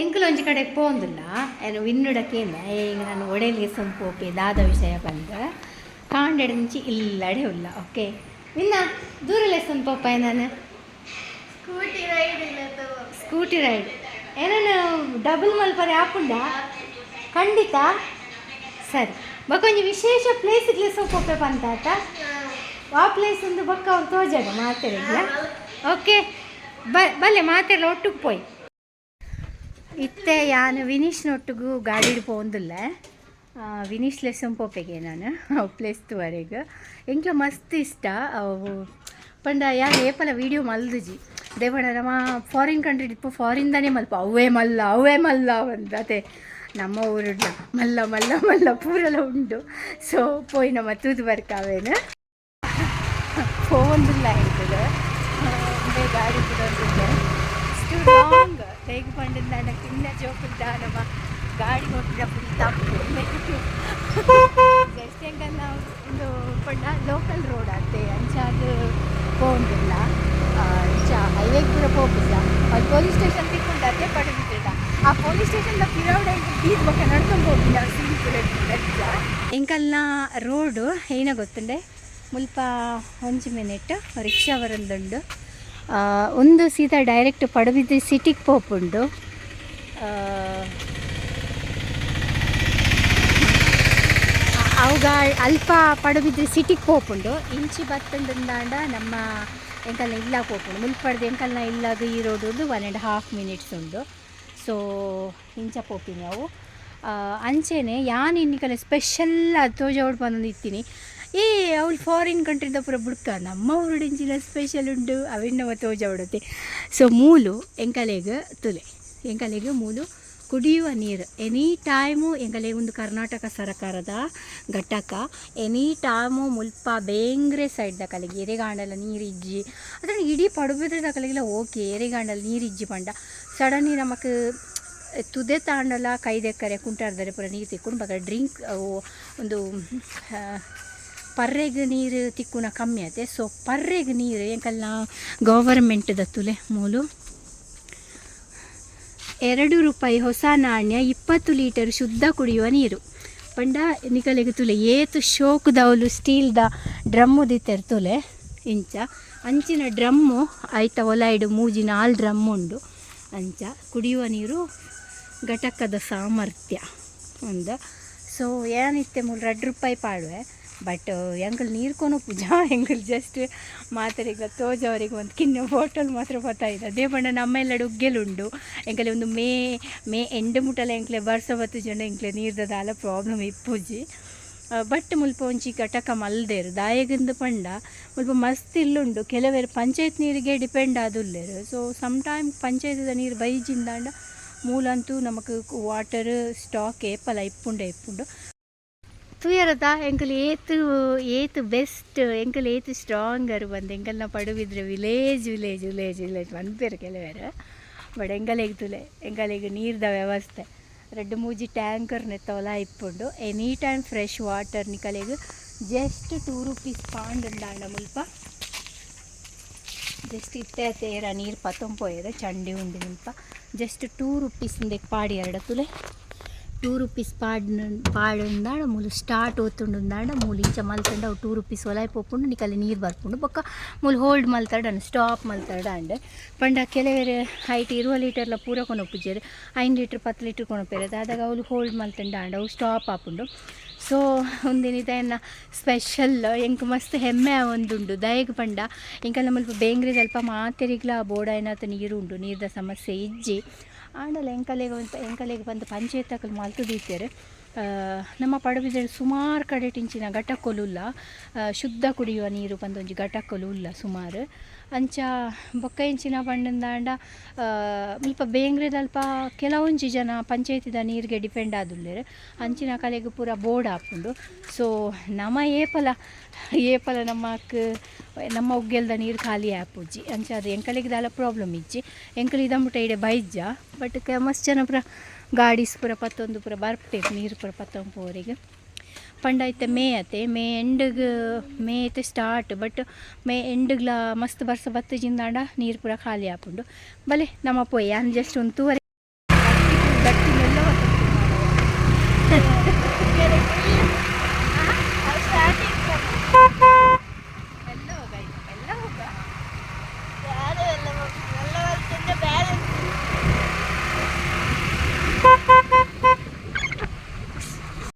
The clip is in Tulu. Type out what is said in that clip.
ಎಂಕುಲು ಒಂಜಿ ಕಡೆ ಪೋಂದಿಲ್ಲ. ಏನು ವಿನ್ನುಡಕೇನ ಈಗ ನಾನು ಒಡೆಲಿಗೆ ಪೋಪೆ ದಾದ ವಿಷಯ ಬಂದ ಕಾಂಡೆದಿಂಚಿ ಇಲ್ಲಡೆ ಉಲ್ಲ. ಓಕೆ ವಿನ್ನ, ದೂರ ಲೆಸನ್ ಪೋಪ ನಾನು. ಸ್ಕೂಟಿ ರೈಡ್ ಇಲ್ಲ. ಸ್ಕೂಟಿ ರೈಡ್ ಏನೇನು ಡಬಲ್ ಮಲ್ಪರೆ ಆಪುಂಡ? ಖಂಡಿತ. ಸರಿ, ಬೊಕ ಒಂಜಿ ವಿಶೇಷ ಪ್ಲೇಸ್ ಲೆಸೋ ಪೋಪೆ ಪಂತಾತ. ಆ ಪ್ಲೇಸ್ ಒಂದು ಬೊಕ್ಕ ಅವ್ರು ತೋಜಾಗ ಮಾತೆರೆಗ್ಲ. ಓಕೆ, ಬಲ್ಲೆ, ಮಾತೆಲ್ಲ ಒಟ್ಟುಗ್ ಪೋಯ್. ಇತ್ತೆ ಯಾನ್ ವಿನೀಶ್ನೊಟ್ಟುಗು ಗಾಡಿಡ್ ಪೋಂದುಲ್ಲೆ. ವಿನೀಶ್ ಲೆಸನ್ ಪೋಪೆಗೆ ನಾನು ಅವು ಪ್ಲೇಸ್ ತುವರೆಗ್. ಎಂಕ್ಲ ಮಸ್ತ್ ಇಷ್ಟ ಅವು ಪಂಡ. ಯಾನ್ ಏಪಲ ವೀಡಿಯೋ ಮಲ್ದುಜಿ. ದೇವಣ ನಮ್ಮ ಫಾರಿನ್ ಕಂಟ್ರಿ ಇಪ್ಪ ಫಾರಿನ್ದಾನೇ ಮಲ್ಪ, ಅವೇ ಮಲ್ಲ, ಅವೇ ಮಲ್ಲ ಒಂದು. ಅದೇ ನಮ್ಮ ಊರುಡ್ಲ ಮಲ್ಲ ಮಲ್ಲ ಮಲ್ಲ ಪೂರೆಲ ಉಂಡು. ಸೊ ಪೋಯಿ ನಮ್ಮ ತೂದು ಬರ್ಕಾವೇನು. ಪೋಂದಿಲ್ಲ ಎಂಕುಲು. ಉಂದೇ ಗಾಡಿ ಬಿಡೋದಿಲ್ಲ. ಇಷ್ಟು ಲಾಂಗ್ ಹೇಗೆ ಪಂಡಿಂದ ಕಿನ್ನ ಜೋಕುಲ್ದ ನಮ್ಮ ಗಾಡಿ ಕೊಟ್ಟಿದ ಫುಲ್ ತಪ್ಪು. ಜಸ್ಟ್ ಎಂಕಲ್ನ ಒಂದು ಪಂಡ ಲೋಕಲ್ ರೋಡ್ ಅತ್ತೆ, ಅಂಚಾದ್ ಪೋಂದಿಲ್ಲ. ಇಂಚ ಹೈವೇಗೆ ಪೂರ ಪೋಪುಜ. ಅಲ್ಲಿ ಪೊಲೀಸ್ ಸ್ಟೇಷನ್ ತಿಕ್ಕೊಂಡು ಅದೇ ಪಡುಬಿದ್ರಿಡ. ಆ ಪೊಲೀಸ್ ಸ್ಟೇಷನ್ ಪಿರೌಡ್ ಬೀದ್ ಬೊಕ್ಕ ನಡ್ಕೊಂಡು ಹೋಗ್ತೀನಿ. ಸೀನ್ ಪೂರ ಎಂಕಲ್ನ ರೋಡು ಏನ ಗೊತ್ತುಂಡೆ. ಮುಲ್ಪ ಒಂಜಿ ಮಿನಿಟ್, ರಿಕ್ಷಾ ಬರಂದುಂಡು. ಒಂದು ಸೀದಾ ಡೈರೆಕ್ಟ್ ಪಡುಬಿದ್ರಿ ಸಿಟಿಗೆ ಪೋಪುಂಡು. ಅವುಗ ಅಲ್ಪ ಪಡುಬಿದ್ರಿ ಸಿಟಿಗೆ ಪೋಪುಂಡು. ಇಂಚಿ ಬತ್ತುಂಡುಂದಾಂಡ ನಮ್ಮ ಎಂಕಲ್ನ ಇಲ್ಲ ಪೋಪುಂಡು. ಮುಲ್ಪಡ್ದು ಎಂಕಲ್ನ ಇಲ್ಲಾಗ ಈ ರೋಡ್ 1.5 ಮಿನಿಟ್ಸ್ ಉಂಡು. ಸೊ ಇಂಚ ಪೋಪಿನಿ ಅವು. ಅಂಚೆನೆ ಯಾನ್ ಇನ್ನಿಕಲೆ ಸ್ಪೆಷಲ್ ಅದು ತೋಜಾವಡ್ ಪಂದೊಂದು ಇತ್ತೀನಿ. ಏ, ಅವ್ಳು ಫಾರಿನ್ ಕಂಟ್ರಿದ ಪೂರ ಬುಡ್ಕ, ನಮ್ಮ ಊರುಡು ಇಂಚಿನ ಸ್ಪೆಷಲ್ ಉಂಡು, ಅವಿನ್ನವ ತೋಜಾವಡತೆ. ಸೊ ಮೂಲು ಎಂಕಲೆಗ್ ತುಲೆ, ಎಂಕಲೆಗ್ ಮೂಲು ಕುಡಿಯುವ ನೀರು ಎನಿ ಟೈಮು. ಎಂಕಲೆಗ್ ಒಂದು ಕರ್ನಾಟಕ ಸರಕಾರದ ಘಟಕ. ಎನಿ ಟೈಮು ಮುಲ್ಪ ಬೇಂಗ್ರೆ ಸೈಡ್ ದಕಲೆಗ್ ಎರೆಗಾಂಡಲ ನೀರಿಜ್ಜಿ. ಅದ್ರ ಇಡೀ ಪಡುಬಿದ್ರೆ ದಕಲೆಗೆಲ್ಲ ಓಕೆ. ಎರೆಗಾಂಡಲ ನೀರಿಜ್ಜಿ ಪಂಡ ಸಡನ್ಲಿ ನಮಕ್ ತುದೆ ತಾಂಡಲ ಕೈ ದೆಕ್ಕರೆ ಕುಂಟಾರ್ದರೆ ಪೂರ ನೀರು ತಿಕ್ಕೊಂಡು ಬೊಕ ಡ್ರಿಂಕ್ ಒಂದು ಪರ್ರೆಗ್ ನೀರು ತಿಕ್ಕುನ ಕಮ್ಮಿ ಆತೆ. ಸೊ ಪರ್ರೆಗ್ ನೀರು ಎಂಕಲ್ನ ಗೌವರ್ಮೆಂಟ್ದ ತುಲೆ ಮೂಲು 2 ರೂಪಾಯಿ ಹೊಸ ನಾಣ್ಯ, 20 ಲೀಟರ್ ಶುದ್ಧ ಕುಡಿಯುವ ನೀರು. ಪಂಡ ನಿಕಲೆಗ್ ತುಲೆ, ಏತ್ ಶೋಕುದವ್ಲು ಸ್ಟೀಲ್ದ ಡ್ರಮ್ಮು ದಿತ್ತೆರ್ ತುಲೆ ಇಂಚ. ಅಂಚಿನ ಡ್ರಮ್ಮು ಐತ ಒಲಾಯ್ಡ್ ಮೂಜಿ ನಾಲ್ ಡ್ರಮ್ ಉಂಡು. ಅಂಚ ಕುಡಿಯುವ ನೀರು ಘಟಕದ ಸಾಮರ್ಥ್ಯ ಒಂದು. ಸೊ ಏನಿತ್ತೆ ಮೂಲು 2 ರೂಪಾಯಿ ಪಾಡುವೆ. ಬಟ್ ಎಂಕಲ್ ನೀರು ಕೊನೊಪುಜ. ಎಂಕಲ್ ಜಸ್ಟ್ ಮಾತೆರೆಗ್ಲ ತೋಜವರಿಗೆ ಒಂದು ಕಿನ್ನ ಬಾಟಲ್ ಮಾತ್ರ ಬತ್ತಾಯಿದೆ. ಅದೇ ಪಂಡ ನಮ್ಮ ಉಗ್ಗೆಲುಂಡು. ಎಂಕಲೆ ಒಂದು ಮೇ ಮೇ ಎಂಡ್ ಮುಟಲ ಎಂಕ್ಲೆ ಬರ್ಸ ಬತ್ತುಜಂಡ ಎಂಕ್ಲೆ ನೀರ್ದ ದಾಲ ಪ್ರಾಬ್ಲಮ್ ಇಪ್ಪುಜಿ. ಬಟ್ ಮುಲ್ಪ ಒಂಜಿ ಘಟಕ ಮಲ್ದೇರು. ದಾಯೆಗಂದು ಪಂಡ ಮುಲ್ಪ ಮಸ್ತ್ ಇಲ್ಲುಂಡು. ಕೆಲವೇರು ಪಂಚಾಯತ್ ನೀರಿಗೆ ಡಿಪೆಂಡ್ ಆದುಲ್ಲೆರ್. ಸೊ ಸಮ್ ಟೈಮ್ ಪಂಚಾಯತ್ದ ನೀರು ಬೈಜಿಂದಾಂಡ ಮೂಲಂತೂ ನಮಕ್ ವಾಟರ್ ಸ್ಟಾಕ್ ಏಪಲ ಇಪ್ಪುಂಡೆ ಇಪ್ಪುಂಡು. ತೂಯರತ ಎಂಕಲ್ ಏತ್ ಏತ್ ಬೆಸ್ಟ್, ಎಂಕಲ್ ಏತ್ ಸ್ಟ್ರಾಂಗರ್ ಬಂದು. ಎಂಕಲ್ನ Padubidri village village village village ಪನ್ಪೆರ್ ಕೆಲವೇರು. ಬಟ್ ಎಂಕಲೆಗ್ ತುಲೆ, ಎಂಕಲೆಗ್ ನೀರ್ದ ವ್ಯವಸ್ಥೆ ರಡ್ಡ್ ಮೂಜಿ ಟ್ಯಾಂಕರ್ ನೆತ್ತವಲ ಇಪ್ಪುಂಡು. ಎನಿ ಟೈಮ್ ಫ್ರೆಶ್ ವಾಟರ್ ನಿಕಲೆಗ್. ಜಸ್ಟ್ 2 ರುಪೀಸ್ ಪಾಂಡುಂಡಾಂಡ ಮುಲ್ಪ ಜಸ್ಟ್ ಇತ್ತೆ ತೇರ ನೀರು ಪತ್ತೊಂಪೋಯೆರ್. ಚಂಡಿ ಉಂಡು ಮುಲ್ಪ. ಜಸ್ಟ್ 2 ರುಪೀಸ್ ಇಂದೆಕ್ ಪಾಡಿ ಎರಡ ತುಲೆ. 2 ರುಪೀಸ್ ಪಾಡ್ ಪಾಡುಂದಾಂಡ ಮೂಲು ಸ್ಟಾರ್ಟ್ ಓತುಂಡುಂದಾಂಡ ಮೂಲು ಇಂಚ ಮಲ್ತಂಡ ಅವು 2 ರುಪೀಸ್ ಒಲಾಯ್ ಪೋಪುಂಡು, ನಿಕಲೆ ನೀರು ಬರ್ಪುಂಡು. ಬೊಕ್ಕ ಮೂಲು ಹೋಲ್ಡ್ ಮಲ್ತಡ ಸ್ಟಾಪ್ ಮಲ್ತಡ ಅಂಡ್ ಪಂಡ ಕೆಲವೇರು ಹೈಟ್ 20 ಲೀಟರ್ಲ ಪೂರ ಕೊನೊಪುಜೆರ್. 5 ಲೀಟ್ರ್, 10 ಲೀಟ್ರ್ ಕೊನೊಪೆರ್. ದಾದಾಗ ಅವ್ಲು ಹೋಲ್ಡ್ ಮಲ್ತಂಡ ಅಂಡ ಅವು ಸ್ಟಾಪ್ ಆಪುಂಡು. ಸೊ ಒಂದಿನಿತ ಎನ್ನ ಸ್ಪೆಷಲ್ ಎಂಕ್ ಮಸ್ತ್ ಹೆಮ್ಮೆ ಒಂದುಂಡು. ದಾಯೆಗ್ ಪಂಡ ಎಂಕಲ್ನ ಮುಲ್ಪ ಬೇಂಗ್ರೆ ಅಲ್ಪ ಮಾತೆರಿಗ್ಲ ಬೋಡಾಯಿನಾತ್ ನೀರು ಉಂಡು, ನೀರ್ದ ಸಮಸ್ಯೆ ಇಜ್ಜಿ. ಆಂಡಲ ಎಂಕಲೆಗ್ ಒಂತ ಎಂಕಲೆಗ್ ಬಂದು ಪಂಚಾಯತ್ ಅಕುಲು ಮಲ್ತ್ ದೀತೆರ್. ನಮ್ಮ ಪಡುಬಿದ್ರೆ ಸುಮಾರು ಕಡೆ ಇಂಚಿನ ಘಟಕೊಲು ಉಲ್ಲ. ಶುದ್ಧ ಕುಡಿಯುವ ನೀರು ಪಂದೊಂಜಿ ಘಟಕೊಲು ಉಲ್ಲ ಸುಮಾರು. ಅಂಚ ಬೊಕ್ಕ ಇಂಚಿನ ಪಂಡಂದಾಂಡ ಮುಲ್ಪ ಬೇಂಗ್ರೆದಲ್ಪ ಕೆಲವೊಂಜಿ ಜನ ಪಂಚಾಯತಿದ ನೀರಿಗೆ ಡಿಪೆಂಡ್ ಆದುಲ್ಲೆರ್. ಅಂಚಿನ ಕಲೆಗ್ ಪೂರ ಬೋರ್ಡ್ ಆಪುಂಡು. ಸೊ ನಮ ಏಪಲ ಏಪಲ ನಮಕ್ ನಮ್ಮ ಉಗ್ಗೆಲ್ದ ನೀರು ಖಾಲಿ ಆಪುಜಿ. ಅಂಚ ಅದು ಎಂಕಲೆಗ್ ದಾಲ ಪ್ರಾಬ್ಲಮ್ ಇಜ್ಜಿ. ಎಂಕಲ್ ಇದಮುಟ ಇಡೆ ಬೈಜ್ಜ. ಬಟ್ ಮಸ್ತ್ ಜನ ಪೂರ ಗಾಡೀಸ್ ಪೂರ ಪತ್ತೊಂದು ಪೂರ ಬರ್ಪೆರ್ ನೀರು ಪೂರ ಪತ್ತೊಂದು ಪೋರಿಗೆ. ಪಂಡ ಇತ್ತೆ ಮೇ ಅತೆ, ಮೇ ಎಂಡ್ಗ್, ಮೇ ಇತ್ತೆ ಸ್ಟಾರ್ಟ್. ಬಟ್ ಮೇ ಎಂಡ್ಗ್ಲ ಮಸ್ತ್ ಬರ್ಸ ಬತ್ತುಜಿಂದಾಂಡ ನೀರು ಪೂರ ಖಾಲಿ ಆಪುಂಡು. ಬಲೆ, ನಮ್ಮ ಪೋಯಿ. ಯಾನ್ ಜಸ್ಟ್ ಒಂದು ತೂವರೆ.